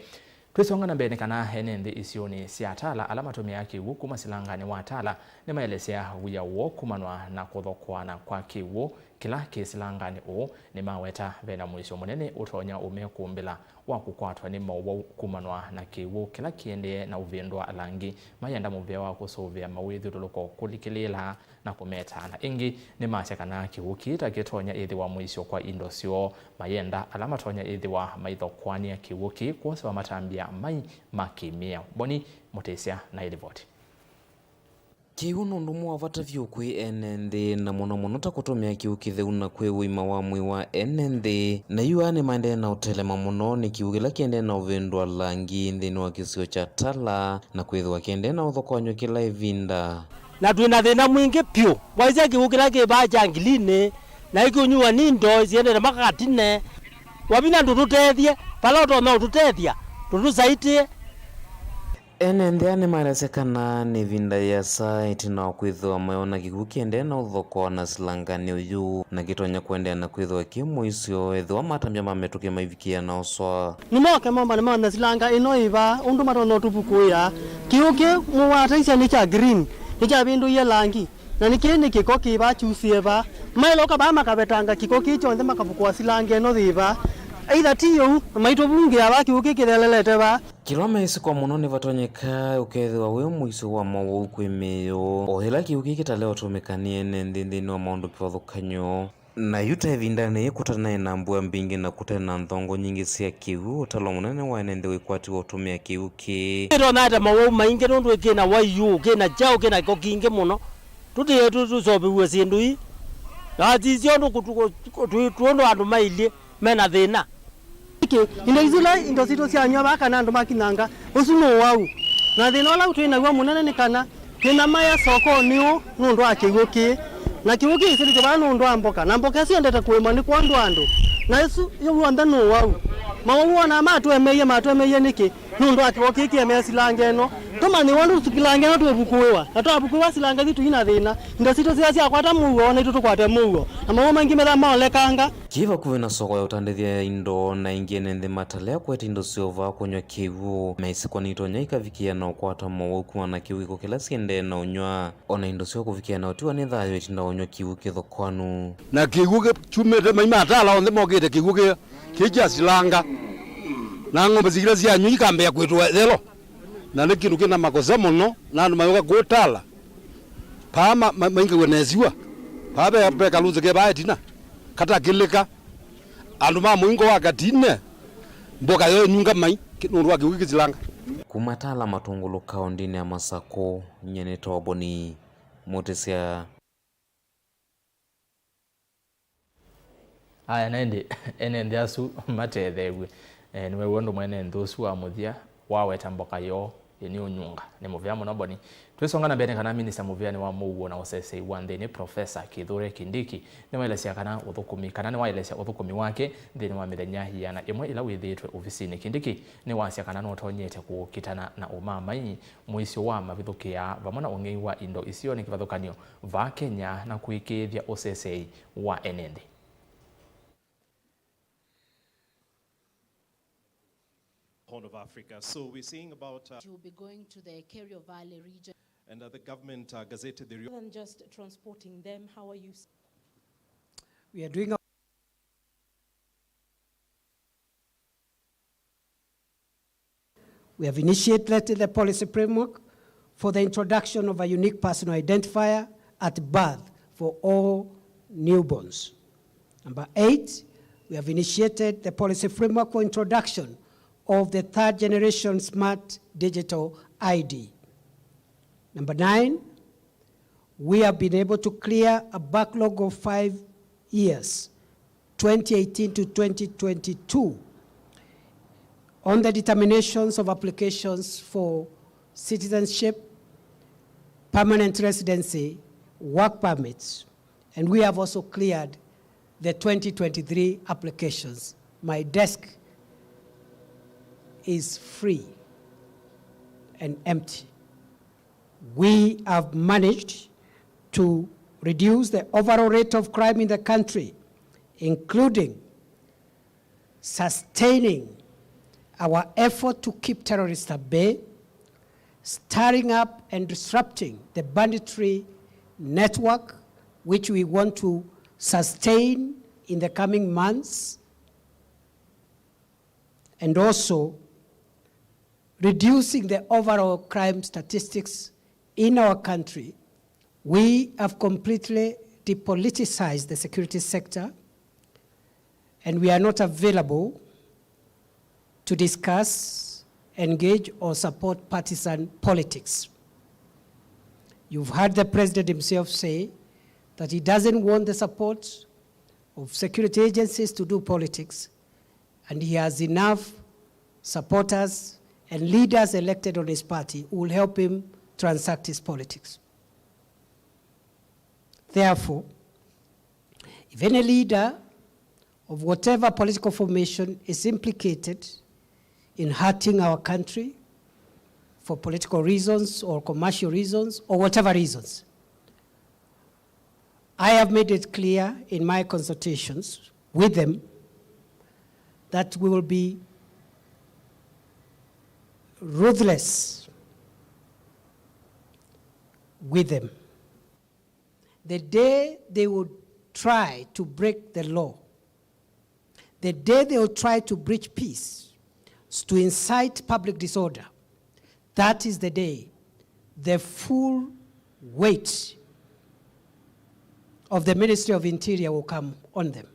Twĩsonga na mbee, nĩ kana ene nthĩ isionĩ sya Tala ala matũmĩaa kĩw'ũ kuma silanganĩ wa Tala nĩmaelesya wia woo kumanwa na kũthokoana kwa kĩw'ũ kĩla kĩ silanganĩ ũũ. Nĩmaweta vena mũisyo mũnene ũtonya ũmekũmbĩla wa kũkwatwa nĩ maũwau kumanwa na kĩw'ũ kĩla kĩendee na ũvĩndũa alangi mayenda mũvĩa wa kũsũvĩa mawĩthyũlũlũko kũlikĩlĩĩla na kũmetaa. Na ĩngĩ nĩmasya kana kĩw'ũ kĩĩ ta kĩtonya ĩthĩwa mũisyo kwa indo syoo, mayenda ala matonya ĩthĩwa maithokoanĩa kĩw'ũ kĩĩ kwosewa matambya mai ma kĩ-mĩao. Boni Mũtĩsya na ĩlivoti. Kĩw'ũ nĩ ũndũ ũmwe wa vata vyũ kwĩ ene nthĩ, na mũno mũno ta kũtũmĩa kĩw'ũ kĩtheu na kwĩ ũima wa mwĩĩ wa ene nthĩ. Na yu aa nĩmaendee na ũtelema mũno nĩ kĩw'ũ kĩla kĩendee na ũvĩndũa langi nthĩnĩ wa kĩsio kya Tala, na kwĩthĩwa kĩendee na ũthokoany'o kĩla ĩvinda. Na twĩ na thĩna mwingĩ vyũ. Waisya kĩw'ũ kĩla kĩ vaa kya ngilinĩ, na ĩkũnyuwa nĩ indo siendete makakatine. Wavinya ndũtũtethye, vala ũtonya ũtũtethya, ndũtũsaitĩe. Ene nthĩ aa nĩmaelesya kana nĩ ĩvinda yĩasa ĩtina wa kwĩthĩwa mayona kĩw'ũ kĩendee na ũthokoa na silanganĩ ũyũ, na kĩtonya kũendeea na kwĩthĩwa kĩ mũisyo ethĩwa matambya ma mĩtũkĩ maivikĩĩa na ũswa. Nĩmoke momba nĩmone silanga ĩno ĩva ũndũ matonya ũtũvukũĩa. Kĩw'ũ kĩ mũwataisya nĩ kya green, nĩkyavĩndũie langi. Na nĩ kĩĩ nĩ kĩko kĩ vaa kyusĩe vaa? Maĩloka vaa makavetanga kĩko kĩĩ kyonthe makavukũa silanga ĩno yĩ vaa. Either ti ũu, na maitũvungĩa vaa kĩw'ũ kĩĩ kĩthelelete vaa. Kĩla meĩsĩ kwa mũno nĩvatonyeka ũkethĩwa wĩ mũisyo wa mowau kwĩ mĩĩ yoo, o yĩla kĩw'ũ kĩĩ kĩtalea ũtũmĩka nĩ ene nthĩ nthĩnĩ wa maũndũ kĩvathũkany'o. Na yu ta ĩvindanĩ yĩĩ kũtanaĩ na mbua mbingĩ na kũte na nthongo nyingĩ sya kĩw'ũ, ũtalo mũnene wa ene nthĩ wĩkwatiwe ũtũmĩa kĩw'ũ kĩĩ. Nĩtonyete mowau maingĩ nũndũ kĩ na waiũ, kĩ na kyaũ, kĩ na kĩko kingĩ mũno. Tũtiĩe tũ-, tũseũvĩw'e syĩndũ ii. Na sisyo ũndũ kũtu-, kũ-, kũ-, tũ-, tũndũ andũ mailyĩ me na thĩna. Nĩkĩ indo isu ila indo sitũ syanywa vaa kana andũ makinyanga, ũsu nĩ ũwau. Na thĩna ũla twĩ naw'o mũnene nĩ kana twĩna maya sokonĩ ũũ nũndũ wa kĩw'ũ kĩĩ. Na kĩw'ũ kĩĩ kĩsĩlĩtye vaa nũndũ wa mboka, na mboka syendete kũĩmwa nĩ kwondũ andũ. Na ĩsu w'onthe nĩ ũwau. Mawau wonaa matũemeie, matũemeie nĩkĩ? Nũndũ wa kĩw'ũ kĩĩ kĩemea silanga ĩno. Tũmanyĩw'a ũndũ silanga ĩno twĩvukũĩwa, na twavukũĩwa silanga isu tũi na thĩna. Indo sitũ sila syakwata mũuo, o naitũ tũkwate mũuo, na mawau maingĩ methaa maolekanga. Kĩ vakuvĩ na soko ya ũtandĩthya indo, na aingĩ ene nthĩ matalea kũete indo syoo vaa kũnyw'a kĩw'ũ. Meĩsĩ kwa nĩitonya ikavikĩa na ũkwata mowau kumana na kĩw'ũ kĩko kĩla syendee na ũnyw'a. O na indo syoo kũvikĩa na ũtiwa nĩ thayũ itinda ũnyw'a kĩw'ũ kĩthokanu. Na kĩw'ũ kĩ-, kyumĩte mai matala onthe mokĩte kĩw'ũ kĩ-, kĩ kya silanga. Na ng'ombe sikila syanyw'a ikambĩa kwĩtwa yelo. Na nĩ kĩndũ kĩna makosa mũno, na andũ mayũka kũtala. Paa ma-, ma-, maingĩw'e na ĩsiwa. Paa ve, ve kalũsĩ ke vaa ĩtina. Katakĩlĩka. Andũ ma mũingo wa Katine, mboka yoo ĩnyunga mai, kĩ-, nũndũ wa kĩw'ũ kĩsilanga. Kuma Tala Matũngũlũ kaũndĩnĩ ya Masakũ, nyie nĩ Toboni Mũtĩsya. Aya, na ĩndĩ ene nthĩ asu matetheew'e. Eh, nĩweew'a ũndũ mwene nthĩ ũsu wa mũthya waweta mboka yoo ĩnĩũnyunga. Nĩ mũvea mũno, Boni. Twĩsonga na mbee, nĩ kana minista mũvĩanĩ wa mũuo na ũsesei wa nthĩnĩ, Profesa Kithure Kindiki, nĩwaelesya kana ũthũkũmi, kana nĩwaelesya ũthũkũmi wake nthĩnĩ wa mĩthenya yĩana ĩmwe ĩla wĩthĩĩtwe ovisinĩ. Kindiki nĩwasya kana nũtonyete kũkitana na ũmamai, mũisyo wa mavithũkĩa, vamwe na ũng'ei wa indo isionĩ kĩvathũkany'o vaa Kenya, na kũĩkĩĩthya ũsesei wa ene nthĩ. Horn of Africa. So we're seeing about, uh, You'll be going to the Kerio Valley region. And, uh, the government, uh, gazetted the re- Rather than just transporting them, how are you s- We are doing our We have initiated the policy framework for the introduction of a unique personal identifier at birth for all newborns. Number eight, we have initiated the policy framework for introduction of the third generation smart digital I D. Number nine, we have been able to clear a backlog of five years, twenty eighteen to twenty twenty-two, on the determinations of applications for citizenship, permanent residency, work permits, and we have also cleared the twenty twenty-three applications. My desk is free and empty. We have managed to reduce the overall rate of crime in the country, including sustaining our effort to keep terrorists at bay, stirring up and disrupting the banditry network, which we want to sustain in the coming months, and also reducing the overall crime statistics in our country. We have completely depoliticized the security sector, and we are not available to discuss, engage, or support partisan politics. You've heard the president himself say that he doesn't want the support of security agencies to do politics, and he has enough supporters and leaders elected on his party who will help him transact his politics. Therefore, if any leader of whatever political formation is implicated in hurting our country for political reasons or commercial reasons or whatever reasons, I have made it clear in my consultations with them that we will be ruthless with them. The day they will try to break the law, the day they will try to breach peace, to incite public disorder, that is the day the full weight of the Ministry of Interior will come on them.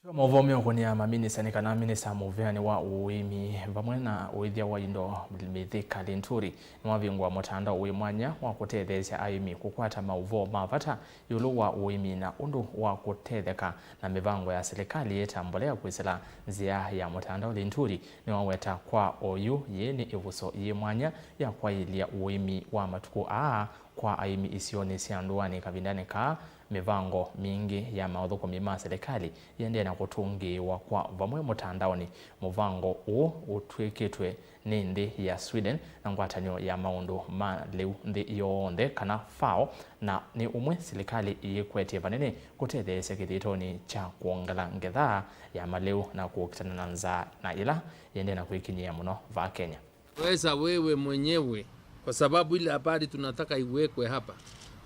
Twa maũvoo meũkũnĩa maminista nĩ kana minista mũvĩanĩ wa ũĩmi vamwe na ũĩthya wa indo, Mithika Linturi, nĩwavingũa mũtandao wĩ mwanya wa kũtetheesya aĩmi kũkwata maũvoo ma vata ĩũlũ wa ũĩmi na ũndũ wa kũtetheka na mĩvango ya silikalĩ ta mbolea kwĩsĩla nzĩa ya mũtandao. Linturi nĩwaweta kwa oyu yĩĩ nĩ ĩvuso yĩ mwanya ya kwaĩlya ũĩmi wa matukũ aa kwa aĩmi isionĩ sya ndũanĩ kavindanĩ kaa mĩvango mingĩ ya maũthũkũmi ma silikalĩ yĩendee na kũtũngĩĩwa kwa vamwe mũtandaonĩ. Mũvango ũũ ũtw'ĩkĩtwe nĩ nthĩ ya Sweden na ngwatanĩo ya maũndũ ma lĩu nthĩ yonthe, kana FAO, na nĩ ũmwe silikalĩ ĩyĩkwetye vanene kũtetheesya kĩthĩtonĩ kya kwongela ngetha ya malĩu na kũkitana na nzaa na ĩla yĩendee na kwĩkinyĩa mũno vaa Kenya. Weza wewe mwenyewe, kwa sababu ile habari tunataka iwekwe hapa,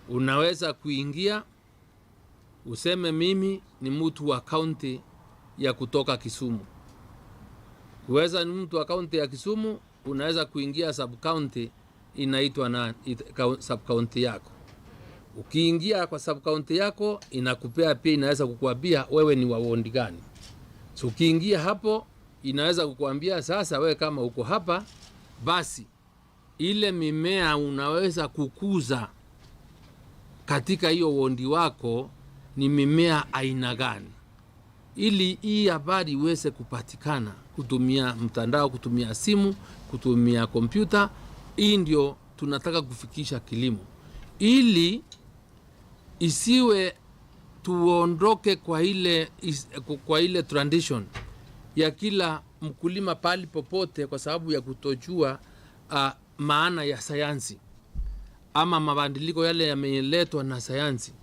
unaweza kuingia useme, "Mimi ni mtu wa kaunti ya kutoka Kisumu." Ukiweza ni mtu wa kaunti ya Kisumu, unaweza kuingia sub county inaitwa na it, kau- sub county yako. Ukiingia kwa sub county yako, inakupea pia, inaweza kukuambia wewe ni wa ward gani. So ukiingia hapo, inaweza kukuambia, "Sasa wewe kama uko hapa, basi ile mimea unaweza kukuza katika hiyo ward wako ni mimea aina gani?" Ili hii habari iweze kupatikana kutumia mtandao, kutumia simu, kutumia kompyuta, hii ndio tunataka kufikisha kilimo. Ili isiwe tuondoke kwa ile is- kwa ile tradition ya kila mkulima pahali popote kwa sababu ya kutojua, ah, maana ya sayansi ama mabadiliko yale yameletwa na sayansi.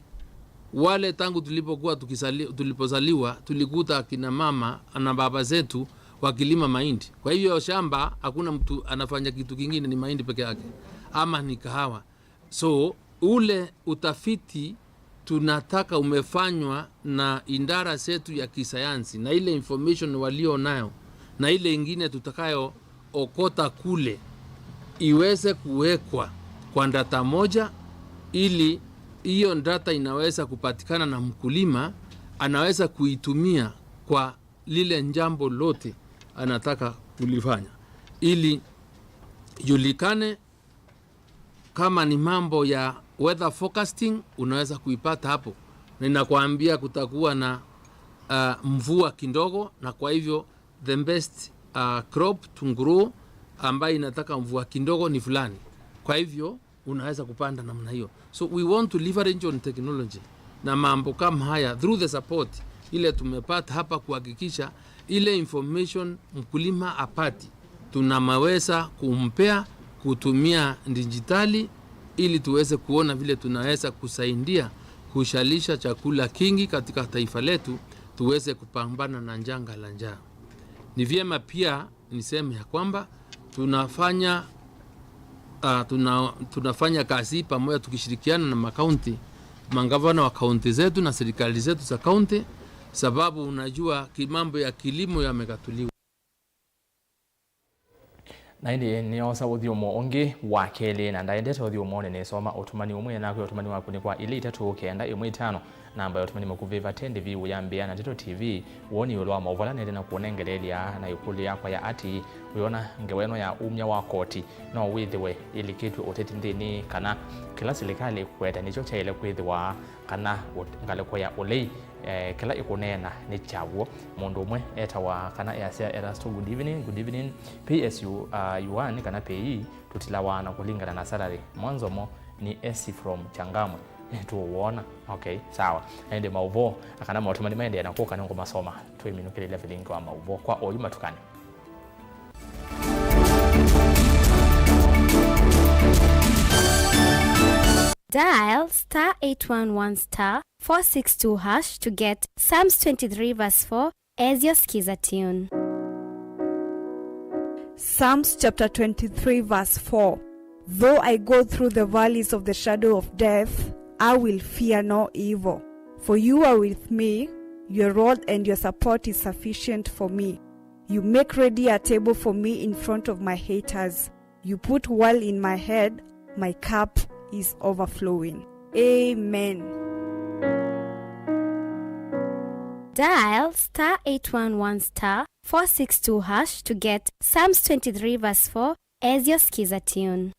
Wale tangu tulipokuwa tukisali- tulipozaliwa, tulikuta akina mama na baba zetu wakilima mahindi. Kwa hivyo shamba hakuna mtu anafanya kitu kingine, ni mahindi peke yake ama ni kahawa. So ule utafiti tunataka umefanywa na idara zetu ya kisayansi na ile information walio nayo na ile ingine tutakayookota kule iweze kuwekwa kwa data moja, ili hiyo data inaweza kupatikana na mkulima anaweza kuitumia kwa lile jambo lote anataka kulifanya, ili julikane kama ni mambo ya weather forecasting, unaweza kuipata hapo. Ninakwambia kutakuwa na, uh, mvua kidogo, na kwa hivyo the best, uh, crop to grow ambayo inataka mvua kidogo ni fulani. Kwa hivyo unaweza kupanda namna hiyo. So we want to leverage on technology na mambo kama haya through the support ile tumepata hapa, kuhakikisha ile information mkulima apati, tunaweza kumpea kutumia dijitali, ili tuweze kuona vile tunaweza kusaidia kushalisha chakula kingi katika taifa letu, tuweze kupambana na janga la njaa. Ni vyema pia niseme ya kwamba tunafanya, ah, tuna- tunafanya kazi pamoja tukishirikiana na makaunti, magavana wa kaunti zetu na serikali zetu za kaunti, sababu unajua ki- mambo ya kilimo yamekatuliwa. Na ĩndĩ nĩyoosa ũthyũmũo ũngĩ wa kelĩ, na ndaendete ũthyũmũonĩ, nĩsoma ũtũmani ũmwe, nakwĩa ũtũmani waku nĩ kwa ilĩ itatũ kenda ĩmwe itano, namba ya ũtũmani mũkuvĩ vate ndĩvi ũyambĩĩa na ndeto T V. Woni ĩũlũ wa maũvoo ala nĩende na kũũnengeleelya na ĩkũlyo yakwa ya ati, wĩona ngewa ĩno ya umya wa koti no wĩthĩwe ĩlikĩtw'e ũteti nthĩnĩ, kana kĩla silikalĩ ĩkweta nĩkyo kyaĩle kwĩthĩwa, kana ũ- ngalĩko ya ũlei, eh, kĩla ĩkũneena nĩ kyaw'o. Mũndũ ũmwe etawa kana easya, Erasto, good evening, good evening. Pay as you, uh, you earn kana payee, tũtilawa na kũlingana na salary. Mwanzo mo ni Esi from Changamwe. Tũwona. Okay, sawa. Na ĩndĩ maũvoo, kana maũtũmani maendee na kũka, nĩngũmasoma twĩminũkĩlĩlya vilingi wa maũvoo kwa oyu matukani. Dial star eight one one star four six two hash to get Psalms twenty-three verse four as your Skiza tune. Psalms chapter twenty-three, verse four. Though I go through the valleys of the shadow of death, I will fear no evil. For you are with me, your rod and your support is sufficient for me. You make ready a table for me in front of my haters. You put oil in my head, my cup is overflowing. Amen. Dial star eight one one star four six two hash to get Psalms twenty-three verse four as your skiza tune.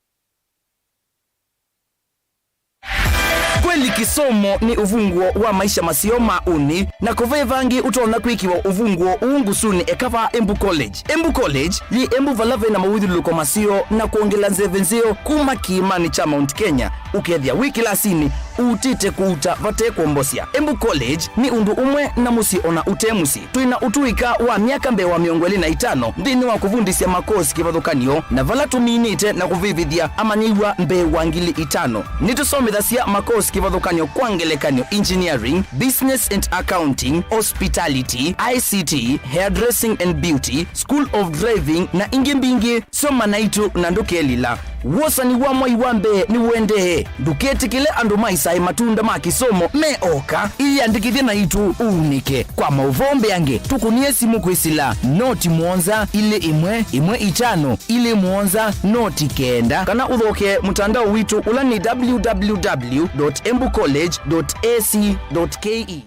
Kweli kĩsomo nĩ ũvunguo wa maisha maseo ma ũnĩ, na kũve vangĩ ũtonya kwĩkĩwa ũvunguo ũũ ngusunĩ eka va Embu College. Embu College yĩ Embu vala ve na mawĩthyũlũlũko maseo na kwongela nzeve nzeo kuma kĩĩmanĩ kya Mount Kenya, ũkethĩa wĩ kĩlasinĩ ũutĩte kũuta vate kwombosya. Embu College nĩ ũndũ ũmwe na mũsyĩ ona ũte mũsyĩ. Twĩ na ũtũĩka wa myaka mbee wa mĩongo ĩlĩ na ĩtano nthĩnĩ wa kũvundĩsya makosi kĩvathũkany'o, na vala tũminĩte na kũvĩvĩthya amanyĩw'a mbee wa ngili itano. Nĩtũsomethasya makosi kĩvathũkany'o, kwa ngelekany'o, engineering, business and accounting, hospitality, I C T, hairdressing and beauty, school of driving, na ingĩ mbingĩ. Soma naitũ na ndũkelila. Wosani wa mwai wa mbee nĩũendee. Ndũketĩkĩle andũ maisae matunda ma kĩsomo me oka. Ĩyĩandĩkĩthye naitũ ũunĩke. Kwa maũvoo mbeange, tũkũnĩe simũ kwĩsĩla noti mũonza ilĩ ĩmwe ĩmwe itano ilĩ mũonza noti kenda, kana ũthokee mũtandao witũ ũla nĩ w w w dot embu college dot a c dot k e.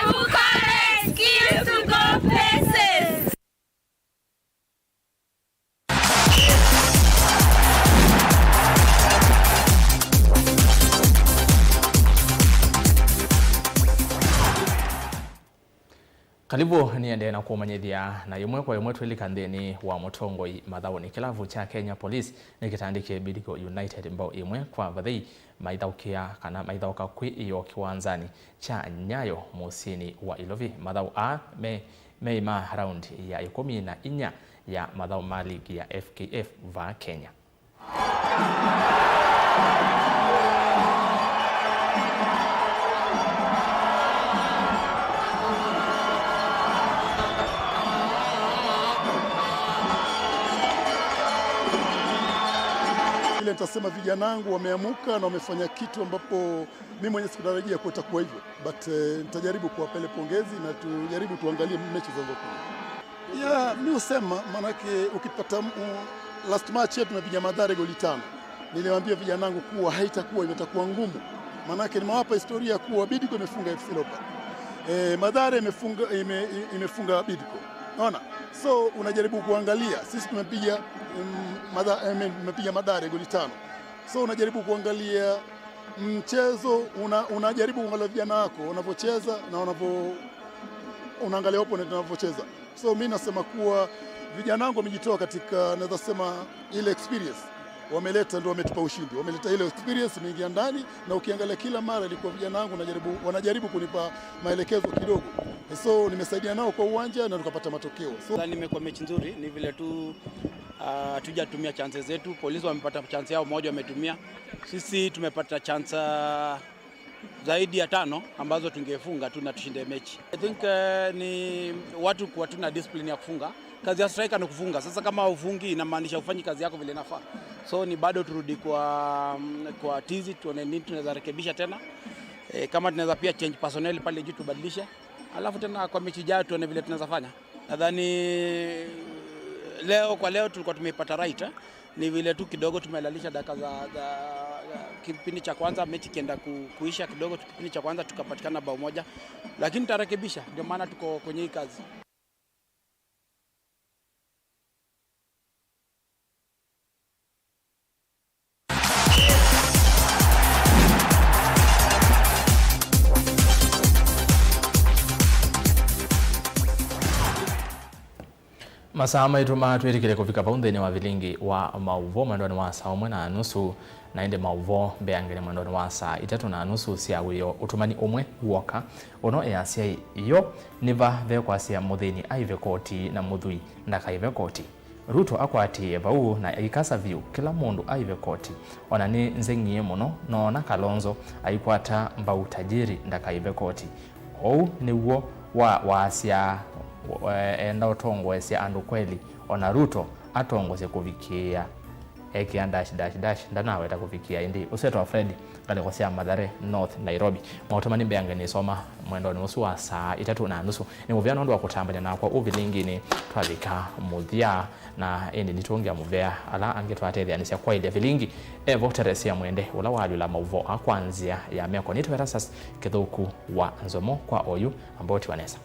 Embu College, skills to go places. Karibu, nĩendee na kũmanyĩthya na yĩmwe kwa yĩmwe twĩlika nthĩnĩ wa mũtongoi mathaũnĩ. Kĩlavu kya Kenya Police nĩkĩtandĩkie Bidco United mbao ĩmwe kwa vathei maithaũkĩa kana maithaũka kwĩ ĩyoo kĩwanzanĩ kya Nyayo mũsyĩnĩ wa Ilovi. Mathaũ aa me, meĩ ma raundi ya ĩkũmi na inya ya mathaũ ma ligi ya F K F vaa Kenya. Vile nitasema, vijana wangu wameamuka na wamefanya kitu ambapo mi mwenye sikutarajia kuwa itakuwa hivyo, but eh, nitajaribu kuwapele pongezi na tujaribu tuangalie mechi zinazokuja. Ya, mi husema, manake ukipata m-, u-, last match yetu tumepiga Mathare goli tano. Niliwaambia vijana wangu kuwa haitakuwa hivyo, itakuwa ngumu. Manake nimewapa historia kuwa Bidco imefunga F C Leopards. Eh, Mathare imefunga, ime-, imefunga Bidco. Unaona? So unajaribu kuangalia, sisi tumepiga, mm, Matha-, I mean, tumepiga Mathare goli tano. So unajaribu kuangalia mchezo, una-, unajaribu kuangalia vijana wako wanavyocheza na wanavyo-, unaangalia opponent wanavyocheza. So mi nasema kuwa vijana wangu wamejitoa katika, naweza sema, ile experience wameleta, ndio wametupa ushindi. Wameleta ile experience, imeingia ndani, na ukiangalia kila mara ilikuwa vijana wangu wanajaribu, wanajaribu kunipa maelekezo kidogo. So nimesaidia nao kwa uwanja na tukapata matokeo. So sasa imekuwa mechi nzuri, ni vile tu ah, hatujatumia chances zetu. Polisi wamepata chance yao moja, wametumia. Sisi tumepata chance, ah, zaidi ya tano ambazo tungefunga tu na tushinde mechi. I think, eh, ni watu kuwa tu na discipline ya kufunga. Kazi ya striker ni kufunga. Sasa kama hufungi, inamaanisha hufanyi kazi yako vile inafaa. So ni bado turudi kwa, mm, kwa tizi, tuone nini tunaweza rekebisha tena. Eh, kama tunaweza pia change personnel pale juu, tubadilishe. Alafu tena kwa mechi ijayo tuone vile tunaweza fanya. Nadhani leo, kwa leo tulikuwa tumeipata right, eh? Ni vile tu kidogo tumelalisha dakika za, za, za kipindi cha kwanza, mechi kienda ku-, kuisha kidogo tu kipindi cha kwanza tukapatikana bao moja. Lakini tarekebisha, ndio maana tuko kwenye hii kazi. Masaa maitũ matwĩtĩkĩle kũvika vau nthĩnĩ wa vilingi wa maũvoo mwendonĩ wa saa ũmwe na nusu, na ĩndĩ maũvoo mbeange nĩ mwendonĩ wa saa itatũ na nusu sya wĩoo. Ũtũmani ũmwe w'oka ũno easya yo nĩ va ve kwasya mũthĩni aive koti na mũthwii ndakaive koti. Ruto akwatĩĩe vau na aikasa vyũ kĩla mũndũ aive koti. O na nĩ nzeng'ie mũno, noona Kalonzo aikwata mbau tajiri ndakaive koti. Ũu nĩw'o wa waasya, e, enda ũtongoesya andũ kweli. O na Ruto atongosye kũvikĩĩa ekĩa dash dash dash, ndanaweta kũvikĩa ĩndĩ. Ũsu etwa Fred, ngalĩko sya Mathare North, Nairobi. Maũtũmani mbeange nĩsoma mwendonĩ ũsu wa saa itatũ na nusu. Nĩ mũvea nũndũ wa kũtambany'a nakwa ũvilinginĩ twavika mũthya, na ĩndĩ nĩtũngĩa mũvea ala angĩ twatetheanĩsya kwaĩlya vilingi. Evo Teresia Mwende, ũla waalyũla maũvoo kwa nzĩa ya meko. Nĩtweta sas kĩthũku wa nzomo kwa oyu ambao tiwa nesa.